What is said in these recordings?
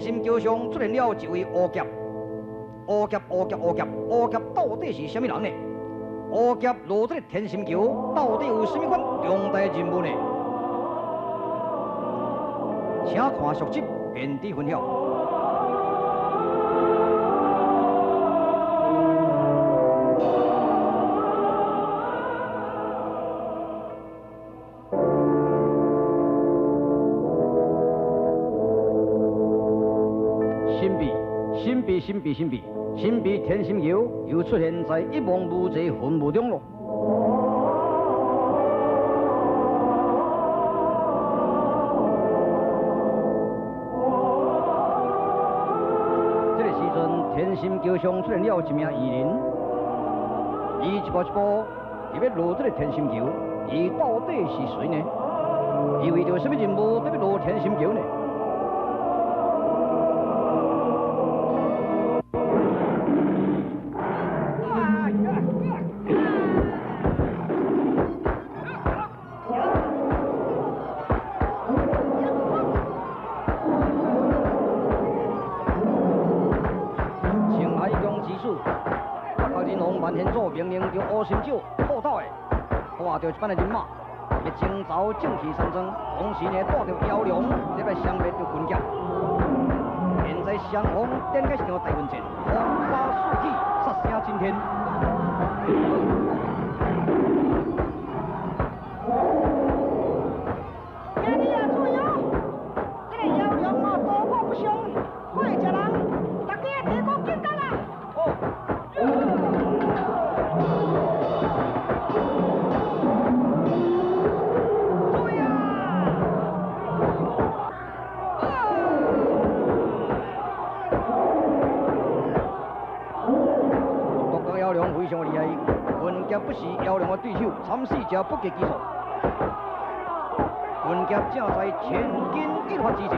天心桥上出现了一位乌侠。乌侠，乌侠，乌侠，乌侠到底是啥物人呢？乌侠落这个天心桥，到底有啥物款重大任务呢？请看续集，便知分晓。神秘，神秘，神秘，神秘，神秘天心桥又出现在一望无际云雾中咯。这个时阵，天心桥上出现了一名异人，伊一步一步伫欲落这个天心桥，伊到底是谁呢？伊为著啥物任务伫欲落天心桥呢？命令着乌心石破斗的，看著一班的人马，欲征召正气山庄，同时呢带著妖龙入来消灭著军侠。现在双方展开一场大混战，风沙四起，杀声震天。兄弟啊，注意哦！这个妖龙哦，刀法不伤，会食人，大家提高警觉啦！哦。非常厉害，云侠不是妖龙的对手，惨死者不计其数。云侠正在千钧一发之际，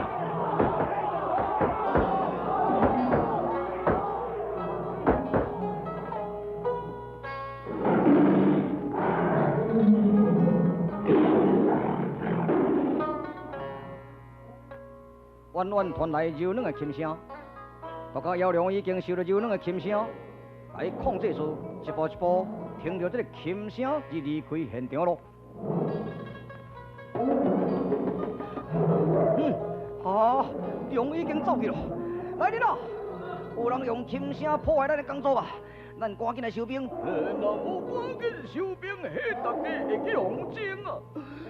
远远传来柔软的琴声，独角妖龙已经受到柔软的琴声来控制住，一步一步听著这个琴声而离开现场咯。啊，龙已经走去咯。来人啊！有人用琴声破坏咱的工作啊！咱赶紧来收兵。若无赶紧收兵，彼大家会去予征啊！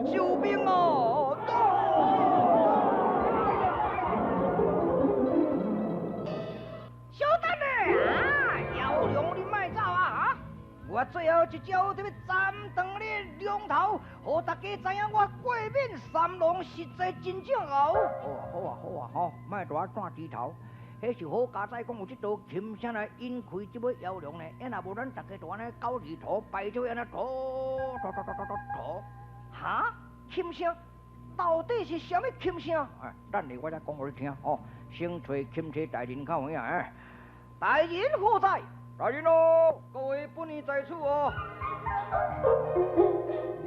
收兵啊！小等下啊！妖龙，你莫走啊！啊！我最后一招得欲斩断你龙头，予大家知影我过敏三龙实在真正牛。好啊好啊好啊吼，莫大我转猪头。彼是好佳哉，讲有这道琴声来引开这尾妖龙呢。若无咱大家就按呢九字图排做按呢图图图图图图。哈？琴声？到底是啥物琴声？哎，等下我再讲予你听哦。先揣钦差大人较有影哎。大人何在？大人哦，各位本年在此哦。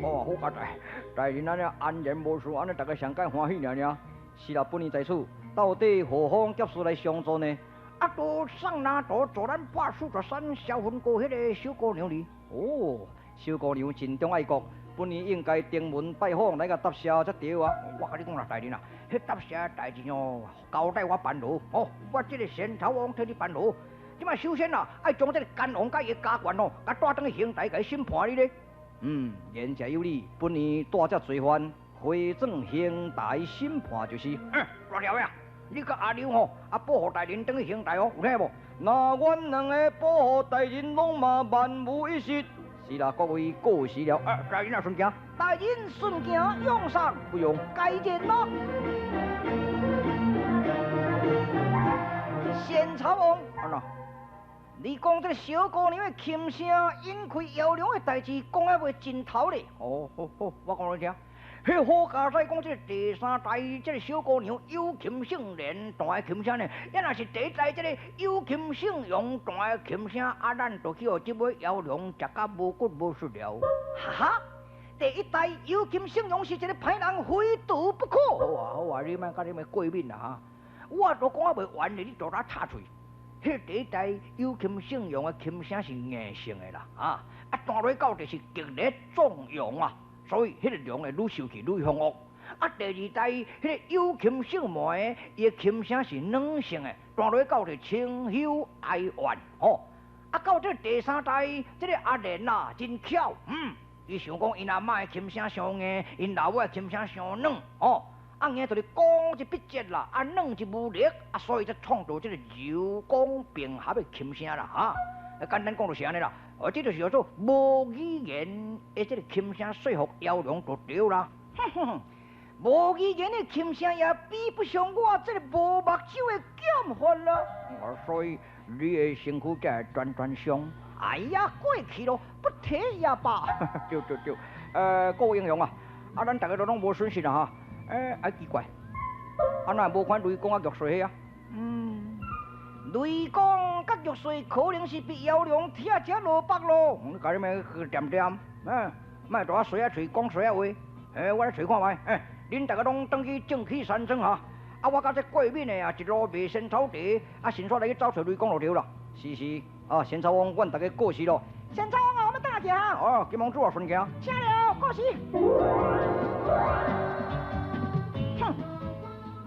哦，好佳哉，大人按呢安然无事，按呢大家上盖欢喜尔尔。是啦，本年在此，到底何方劫事来相助呢？啊，都送拿图助咱破四十三销魂过彼个小姑娘哩。哦，小姑娘尽忠爱国，本年应该登门拜访来共答谢才对啊。我共你讲啦，大人啊，彼答谢的代志哦，交代我办好。哦，我这个先头王替你办好。这摆首先啊，爱将这个奸王佮伊的家眷哦，共带转去刑台，共伊审判哩咧。言者有理，本年带这罪犯回转刑台审判就是。大条呀，你佮阿牛吼，啊保护大人转去刑台哦，有听无？那阮两个保护大人，拢嘛万无一失。是啦，各位过时了。啊，大人啊，顺行。大人顺行，用上不用。该认咯。仙草王，按怎？你讲这个小姑娘的琴声引开妖龙的代志，讲还袂尽头咧？哦，好好，我讲你听。彼好佳哉讲这个第三代这个小姑娘有琴胜莲弹的琴声呢，也若是第一代这个有琴胜阳弹的琴声，啊，咱就去予这尾妖龙食甲无骨无术了。哈哈，第一代有琴胜阳是一个歹人，非毒不可。好啊好啊，你莫佮你咪过敏啦哈。我都講猶未完呢，你就來插喙。彼第一代有琴姓楊的琴聲是硬性的啦，啊啊，彈落到就是極力縱容啊，所以彼个龍會愈受氣愈凶惡。啊，第二代彼个有琴姓梅的，伊的琴聲是軟性的，彈落到就清幽哀怨，吼。啊，到這第三代，這个阿蓮啊，真巧，伊想講𪜶阿嬤的琴聲傷硬，𪜶老母的琴聲傷軟，吼。啊硬就是剛一筆直啦，啊軟一無力，啊所以才創造這個柔剛並合的琴聲啦，哈。簡單講就是按呢啦，哦，這就是叫做無語言的這個琴聲說服姚龍就對啦。哼哼哼，無語言的琴聲也比不上我這個無目睭的劍法啦。所以你的身軀才會轉轉傷。哎呀，過去咯，不提也罷。對對對，各位英雄啊，啊，咱大家都攏無損失啦哈。欸，啊奇怪，啊哪會無看雷公佮玉穗啊？雷公佮玉穗可能是被姚龍拆遮落北咯。你共你們去恬恬，莫大細仔喙講細仔話。欸，我來揣看覓。欸，恁大家攏轉去正氣山莊哈。啊，我佮這過敏的啊，一路賣仙草茶，啊，順紲來去走揣雷公就對啦。是是，啊，仙草王，阮大家過時咯。仙草王啊，我們轉來行。哦，金王子啊，順行。請了，過時。哼，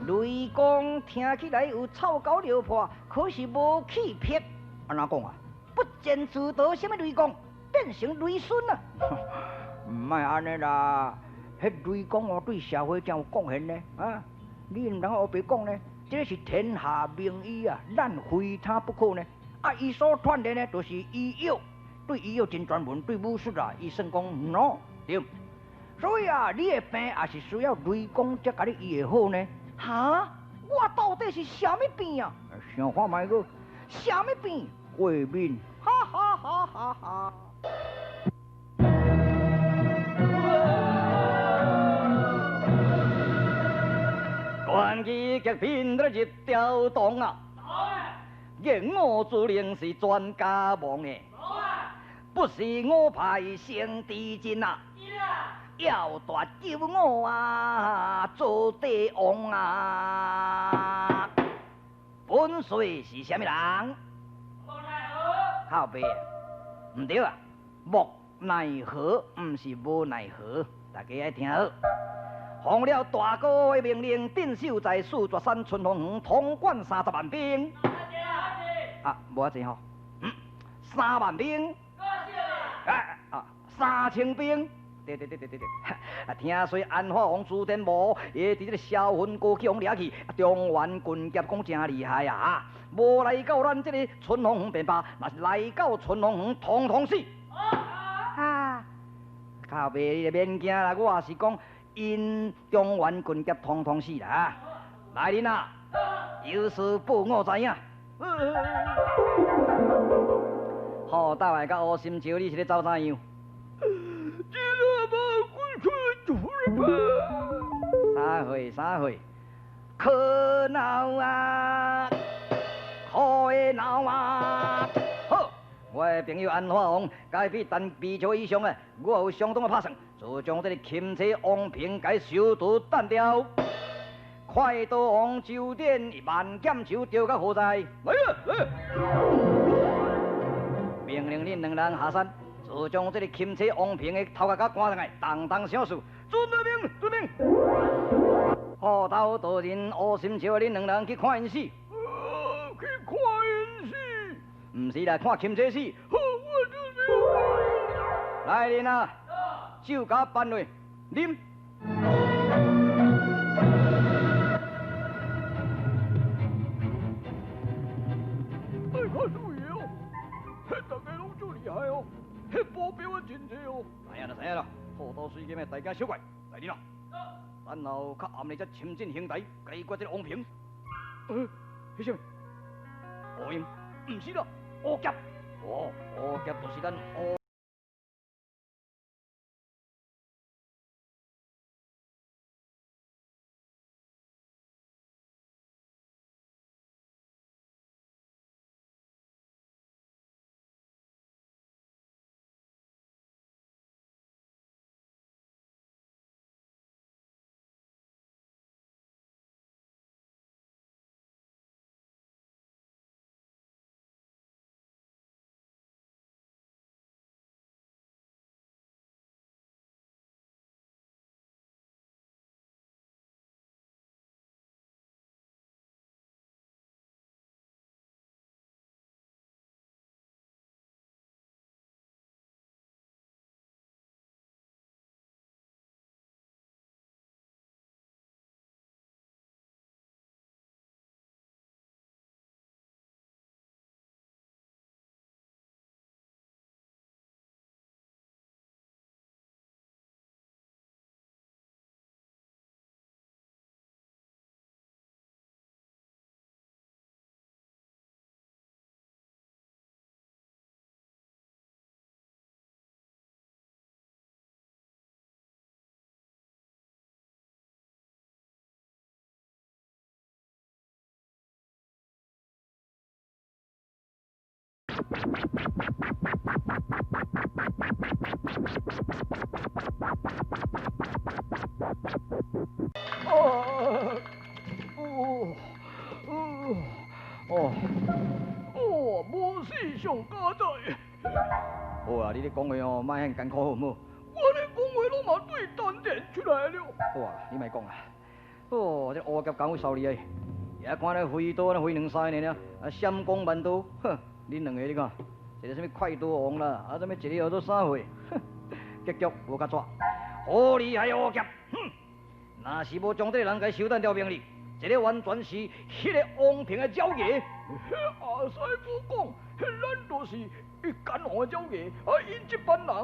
雷公聽起來有臭狗尿破，可是無氣魄。按怎講啊？不戰自得，啥物雷公變成雷孫啊？毋莫按呢啦，彼雷公哦對社會真有貢獻呢。啊，你毋通烏白講呢？這個是天下名醫啊，咱非他不可呢。啊，伊所鍛鍊的，就是醫藥，對醫藥真專門，對武術啊，伊算講 no 對。所以啊，你的病也是需要雷公才共你醫會好呢。哈？我到底是啥物病啊？想看覓個？啥物病？過敏。哈哈哈哈哈！拳擊極品入調動啊！言我自然是專家王的，不是我派先知真啊！要奪救我啊，做帝王啊！本帥是啥物人？莫奈何。靠北，毋對啊，莫奈何，毋是無奈何，大家愛聽好。奉了大哥的命令，鎮守在四絕山春風園，統管30萬兵。啊，無遐濟吼，3萬兵。啊，3000兵。對對對對對對，啊，聽說安化王朱天無，伊佇這個銷魂過去予掠去，中原軍俠講誠厲害啊！無來到咱這個春風園便罷，若是來到春風園，統統死。啊，靠北，你免驚啦，我也是講𪜶中原軍俠統統死啦！來人啊，有事報我知影。好，大來佮烏心石，你是咧走怎樣？啥貨？啥貨？可鬧啊！可鬧啊！好，我的朋友安化王，共伊比陳皮球以上的，我有相當的拍算，就將這個钦差王平共伊收徒彈掉。快刀王周典，萬劍仇丟到何在？來啊來！命令恁兩人下山，就將這個钦差王平的頭殼共趕上來，當當賞賜。遵命，遵命。虎頭道人烏心石，恁兩人去看𪜶死。去看𪜶死？毋是啦，看钦差死。好，我遵命。來人啊，酒共我搬落，啉。愛較注意哦，彼大家攏足厲害哦，彼保鏢啊真濟哦。知影啦，知影啦，虎頭水劍的大家小怪，來人啊！等候較暗暝才親近兄台，解決這個王平。彼啥物？烏蠅？毋是啦，烏俠。哦，烏俠就是咱烏。哦哦哦哦，无死上佳哉！好啊，你咧讲话哦，莫遐艰苦好毋好？我咧讲话拢嘛对丹田出来了。好啊，你莫讲啦。哦，这乌夹敢有收你的？也看咧飞刀，安尼飞两三个尔，啊，闪光万刀，哼，恁两个你看，一个啥物快刀王啦，啊，啥物一个叫做啥货？哼，结局无较纸，好厉害乌夹，哼！若是无将这个人共手弹掉命哩，这个完全是彼个王平的爪牙。彼阿师傅讲，彼咱就是伊奸王的爪牙，啊，𪜶这班人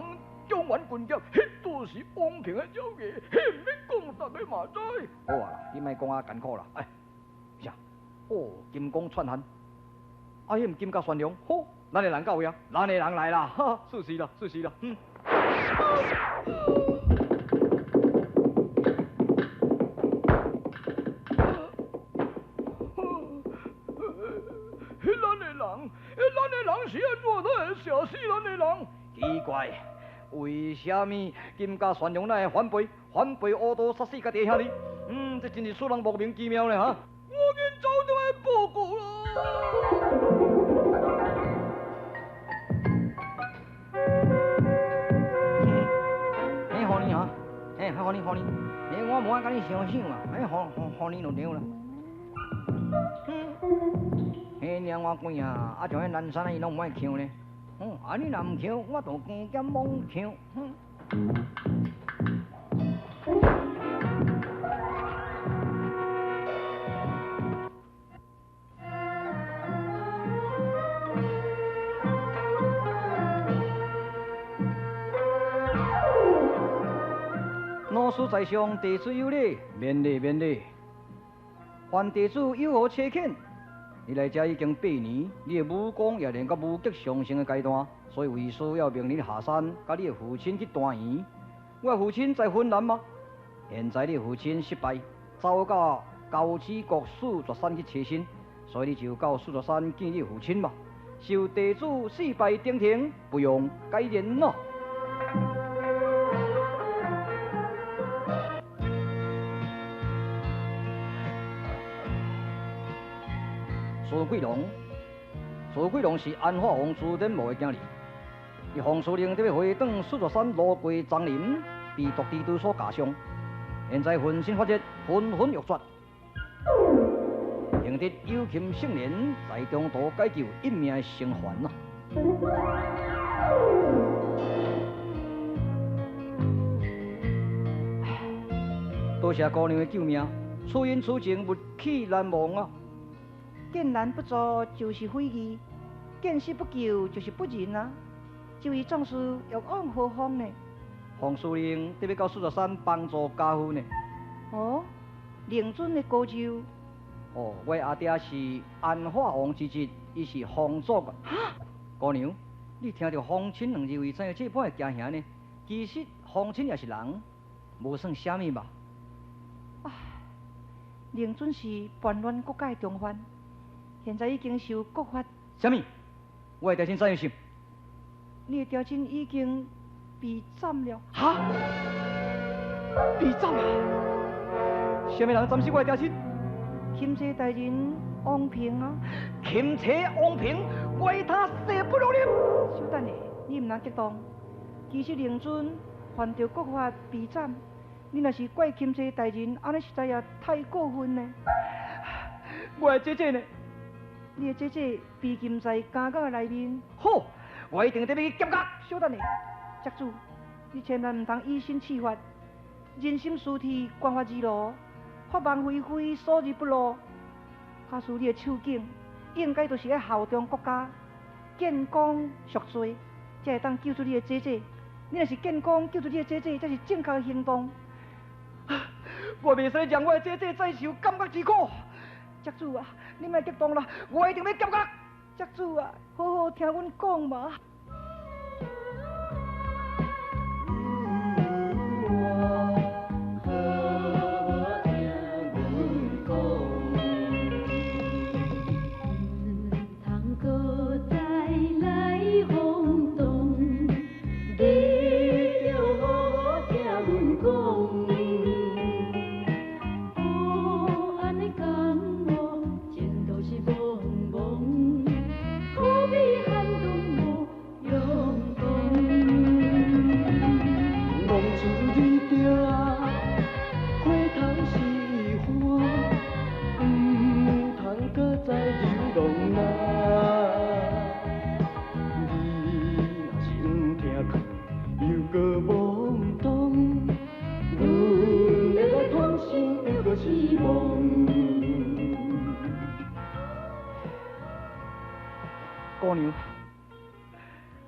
中原军侠，彼都是王平的爪牙，彼毋免讲，大家嘛知。好啊啦，你莫讲啊艰苦啦，哎，啥？哦，金光串汉，啊，彼毋金甲宣良，好，咱的人到位啊，咱的人来啦，哈，事实啦，事实啦，嗯。彼咱的人，彼咱的人是按怎？哪会射死咱的人？奇怪，为啥物金甲宣良哪会反背？反背乌刀杀死家己的兄弟？嗯，这真是使人莫名其妙呢哈！我紧走转来报告啦。嘿，予你哈，嘿，予你，予你，嘿，我无爱共你相想啊，嘿，予予你就对啦。彼猫仔鬼啊，啊像彼南山伊拢毋爱抢呢。嗯，啊你若毋抢，我就加减猛抢。哼。老师在上，弟子有礼，免礼免礼。凡弟子有何差遣？你来遮已经8年，你的武功也练到无极上升的阶段，所以为师要命你下山，佮你的父亲去团圆。我的父亲在云南吗？现在你的父亲失败，走到高子国四绝山去栖身，所以你就到四绝山见你的父亲吧。受弟子四拜登庭，不用解言咯。苏桂龙，苏桂龙是安化王朱典茂的囝儿。伊黄司令伫欲回转四座山，路过樟林，被毒蜘蛛所咬伤，现在浑身发热，昏昏欲绝。幸得有琴圣人在中途解救一命生还啊！多谢姑娘的救命，此恩此情，勿气难忘啊！见难不做就是悔意，见死不救就是不仁啊！这位壮士欲往何方呢？黄司令特别到四座山帮助家父呢。哦，令尊的高就。哦，我阿爹是安化王之侄，伊是皇族。哈，姑娘，你听著皇亲两字，为怎样这般会惊吓呢？其实皇亲也是人，无算啥物吧。啊，令尊是叛乱国家的重犯。现在已经受国法。啥物？我的爹亲怎样受？你的爹亲已经被斩了。哈？被斩啊？啥物人斩死我的爹亲？钦差大人王平啊！钦差王平，为他誓不容忍。稍等下，你毋通激动。其实令尊犯著国法被斩，你若是怪钦差大人，按呢实在也太过分呢。我的姐姐呢？你的姐姐被禁在监狱内面。好，我一定得欲去检查。稍等下，节主，你千万毋通以身试法。人心思铁，官法自罗，法网恢恢，疏而不漏。假使你的处境，应该就是爱效忠国家，建功赎罪，才会当救出你的姐姐。你若是建功救出你的姐姐，才是正确的行动。我袂使让我的姐姐再受监狱之苦。节主啊，你莫激动啦，我一定欲检查。节主啊，好好听阮讲嘛。唔通阁再来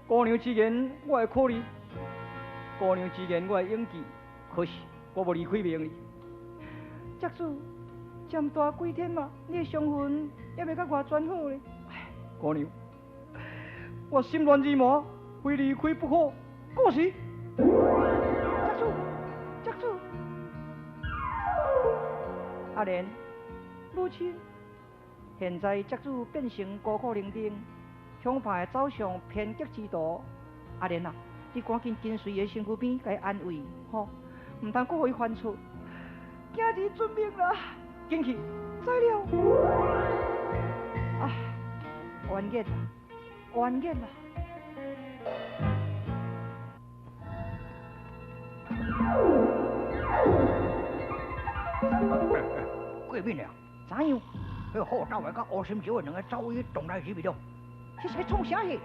姑娘之言我會考慮，姑娘之言我會銘記，可是我無離開袂用。叔子，這麼大幾天嘛，你的傷痕猶未閣偌全好咧。姑娘，我心亂如麻，非離開不可。過時，叔子，叔子，阿蓮，母親，現在叔子變成孤苦伶仃，恐怕會走上偏激之途。阿蓮啊，你趕緊緊隨伊的身軀邊，共伊安慰，吼，毋通閣予伊犯錯。囝兒遵命啦，緊去，知了。啊，冤孽啦，冤孽啦！過敏了，怎樣？彼好走的佮烏心石的兩个走去動來入去了，彼是欲創啥戲？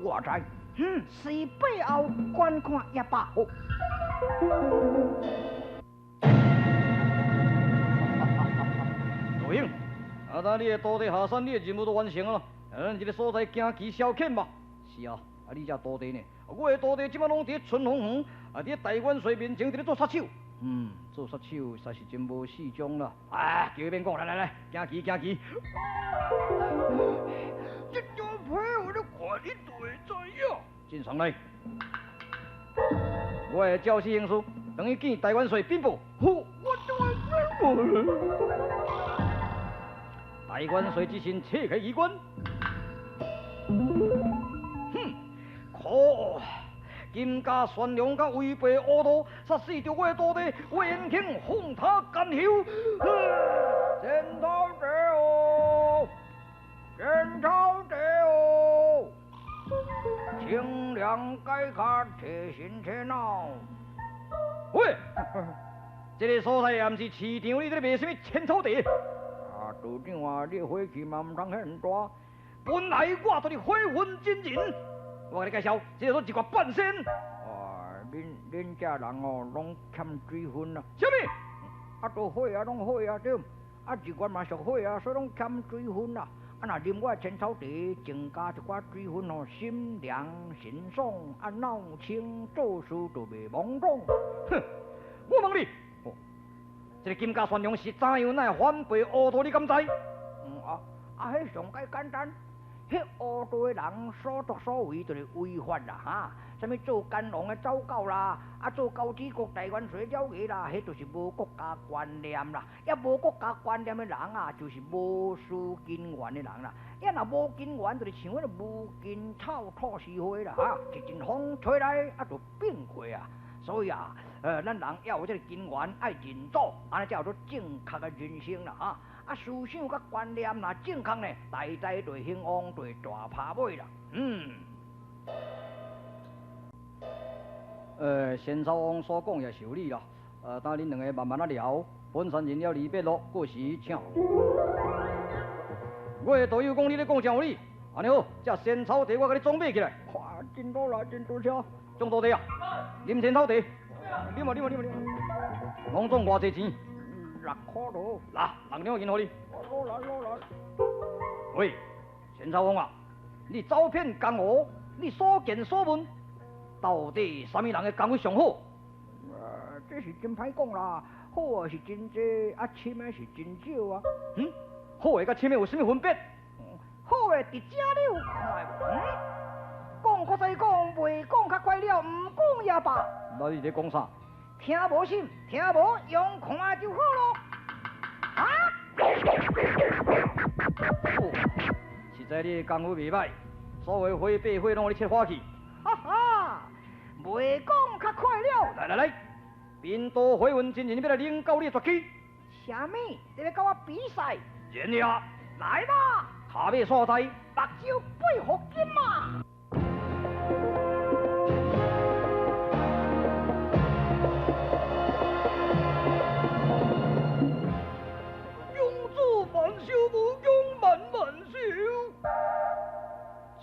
我知。嗯，隨背後觀看也罷。好。老兄，啊，等你的徒弟下山，你的任務就完成啊。咱這个所在行棋消遣吧。是啊，啊，你這徒弟呢？我的徒弟這擺攏佇春風園，啊，佇大元帥面前佇咧做殺手。嗯，做殺手實在是真無四種啦。啊，叫伊免講，來來來，行棋行棋。這張皮我咧看你就會知影。進上來，我會照此行事，等去見大元帥稟報。好，我就會稟報。大元帥之身，切開衣冠。哼，可惡！金家宣良佮違背烏道，殺死著我的徒弟魏延慶，放他甘休。仙草茶哦，仙草茶哦，清涼解渴，提神提腦。喂，這个所在也毋是市場，你佇咧賣啥物仙草茶？啊，道長啊，你火氣嘛毋通遐大。本來我就是火雲真人，我共你介紹，這個是一個半仙。啊，恁這人哦，攏欠水分啊。啥物？啊，都火啊，攏火啊，對。啊，日月嘛屬火啊，所以攏欠水分啊。啊，若啉我仙草茶，增加一寡水分哦，心涼神爽，啊，腦清做事就袂懵懂。哼，我問你，哦，這个金家宣良是怎樣來反背烏道？你敢知？嗯啊，啊，彼上蓋簡單。彼烏道的人所作所為就是違法啦，哈！啥物做奸王的走狗啦，啊做交趾國大元帥了個啦，彼就是無國家觀念啦。抑無國家觀念的人啊，就是無思根源的人啦。抑若無根源，就是像彼个無根草吐絲花啦，哈！一陣風吹來，啊就變過啊。所以啊，咱人要有這个根源，愛認祖，按呢才有做正確的人生啦，哈！啊，思想佮觀念若正確呢，代代就會興旺，就會大拍尾啦。嗯。仙草王所講也是有理啦。等恁兩个慢慢仔聊，本山人要離別咯，過時請。我的道友講你咧講真有理，按呢好，這仙草茶我共你裝備起來。哇，真多啦，真多謝。鍾徒弟啊，啉仙草茶。啉啊啉啊啉啊啉。攏總偌濟錢？ 6塊多。來，6兩銀予你。攞來攞來。喂，仙草王啊，你走遍江湖，你所見所聞，到底啥物人的功夫上好？這是真歹講啦，好的是真濟，啊，深的是真少啊。嗯，好的佮深的有啥物分別？好的佇這你有看無？嗯，講較濟講，袂講較快了，毋講也罷。那你咧講啥？聽無信，聽無用看就好咯。啊！哦，實在你的功夫袂歹，所有火八火攏予你切花去。哈哈，袂講較快了。來來來，貧道火雲真人欲來領教你的絕技。啥物？你欲佮我比賽？然呀，來吧！跤馬所在，目睭八福金嘛。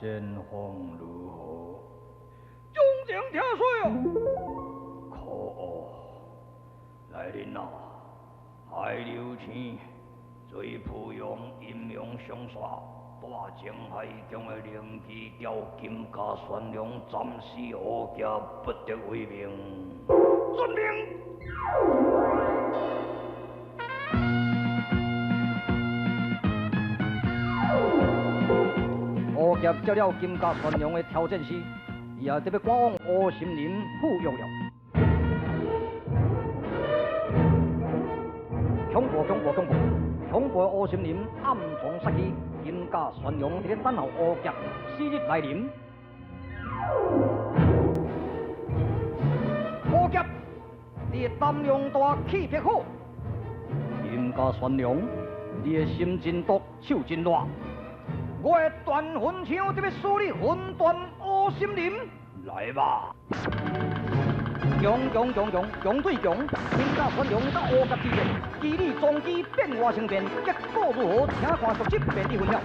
前方如何？中情听说哦。可惡！來人啊！海流星，水濮陽陰陽相煞，大靖海疆的灵机调金甲玄龙斩死乌杰，不得为名。遵命。乌杰接了金甲玄龙的挑战时，伊也特别赶往乌森林赴约了。恐怖恐怖恐怖！恐怖的乌森林暗藏杀机，金甲玄龙伫咧等候乌杰死日来临。乌杰，你的胆量大，气魄好。金甲玄龙，你的心真毒，手真热。我的断魂枪特别使你魂断乌森林，来吧！强强强强强对强，金甲玄龙甲乌甲之战，机理装机变化成变，结果如何？请看续集，便你分晓。